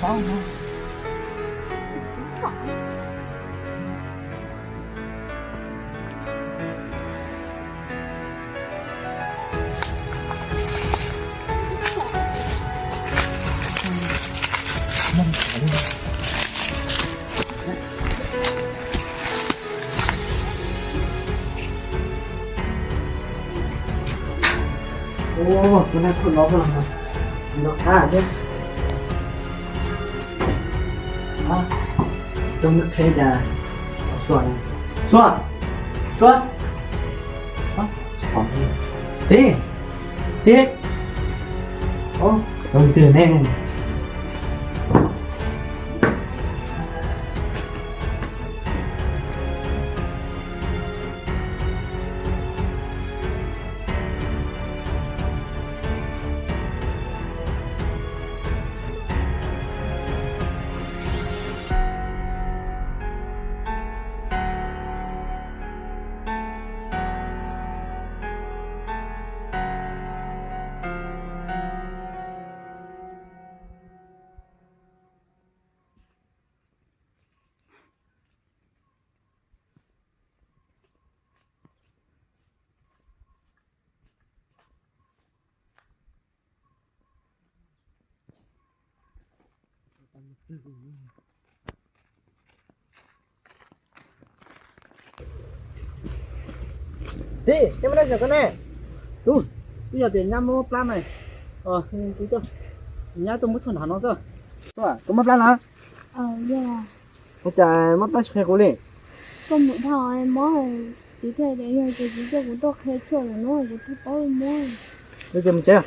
Ua, tus neeg thaum no xwb los mas nrog qab thiab. Coj muab qheb cas. Suav, Suav, Suav. Txiv, txiv. Ov, tus twg ne? Tij, nej muaj dab tsi koj ne? Tub, twb yog tias nyab muab plab na. Nyab tuaj muab tshuaj nrhav no xwb. Koj muab plab na? Ua cas muab plab tsis qhia kuv li? Koj mus dhau mob, txiv thiaj tias yog tias txiv coj kuv tuaj qhia tshuaj lawm no kuv thiaj paub muab. Li ces mus tsev.